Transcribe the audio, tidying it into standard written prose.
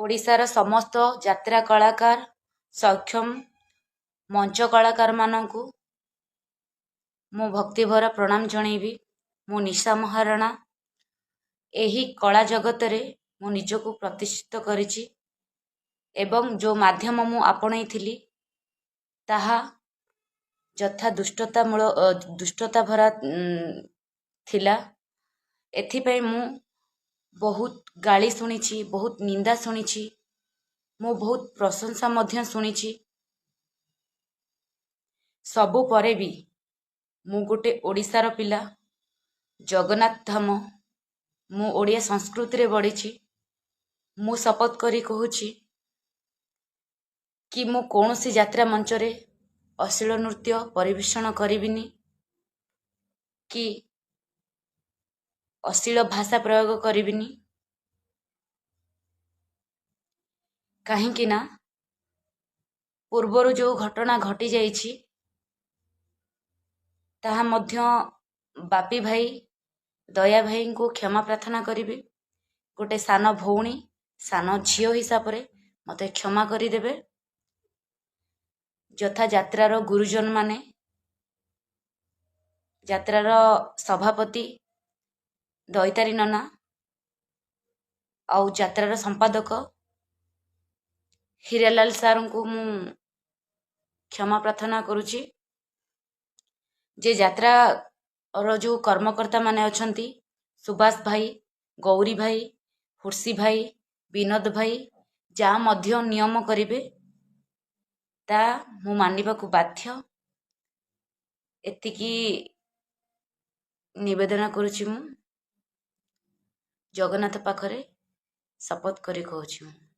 ଓଡ଼ିଶାର ସମସ୍ତ ଯାତ୍ରା କଳାକାର, ସକ୍ଷମ ମଞ୍ଚ କଳାକାରମାନଙ୍କୁ ମୁଁ ଭକ୍ତିଭରା ପ୍ରଣାମ ଜଣେଇବି। ମୁଁ ନିଶା ମହାରଣା। ଏହି କଳା ଜଗତରେ ମୁଁ ନିଜକୁ ପ୍ରତିଷ୍ଠିତ କରିଛି ଏବଂ ଯେଉଁ ମାଧ୍ୟମ ମୁଁ ଆପଣେଇଥିଲି ତାହା ଯଥା ଦୁଷ୍ଟତା ଭରା ଥିଲା। ଏଥିପାଇଁ ମୁଁ ବହୁତ ଗାଳି ଶୁଣିଛି, ବହୁତ ନିନ୍ଦା ଶୁଣିଛି, ମୁଁ ବହୁତ ପ୍ରଶଂସା ମଧ୍ୟ ଶୁଣିଛି। ସବୁ ପରେ ବି ମୁଁ ଗୋଟେ ଓଡ଼ିଶାର ପିଲା, ଜଗନ୍ନାଥ ଧାମ, ମୁଁ ଓଡ଼ିଆ ସଂସ୍କୃତିରେ ବଢ଼ିଛି। ମୁଁ ଶପଥ କରି କହୁଛି କି ମୁଁ କୌଣସି ଯାତ୍ରା ମଞ୍ଚରେ ଅଶ୍ଳୀଳ ନୃତ୍ୟ ପରିବେଷଣ କରିବିନି କି ଅଶ୍ଳୀଳ ଭାଷା ପ୍ରୟୋଗ କରିବିନି। କାହିଁକି ନା ପୂର୍ବରୁ ଯେଉଁ ଘଟଣା ଘଟିଯାଇଛି ତାହା ମଧ୍ୟ ବାପି ଭାଇ, ଦୟା ଭାଇଙ୍କୁ କ୍ଷମା ପ୍ରାର୍ଥନା କରିବି। ଗୋଟେ ସାନ ଭଉଣୀ, ସାନ ଝିଅ ହିସାବରେ ମୋତେ କ୍ଷମା କରିଦେବେ। ଯଥା ଯାତ୍ରାର ଗୁରୁଜନମାନେ, ଯାତ୍ରାର ସଭାପତି ଦୈତାରୀ ନନା ଆଉ ଯାତ୍ରାର ସମ୍ପାଦକ ହୀରାଲାଲ ସାର୍ଙ୍କୁ ମୁଁ କ୍ଷମା ପ୍ରାର୍ଥନା କରୁଛି। ଯେ ଯାତ୍ରାର ଯେଉଁ କର୍ମକର୍ତ୍ତା ମାନେ ଅଛନ୍ତି, ସୁବାସ ଭାଇ, ଗୌରୀ ଭାଇ, ହୁର୍ସି ଭାଇ, ବିନୋଦ ଭାଇ, ଯାହା ମଧ୍ୟ ନିୟମ କରିବେ ତା ମୁଁ ମାନିବାକୁ ବାଧ୍ୟ। ଏତିକି ନିବେଦନ କରୁଛି ମୁଁ, ଜଗନ୍ନାଥ ପାଖରେ ଶପଥ କରି କହୁଛି ମୁଁ।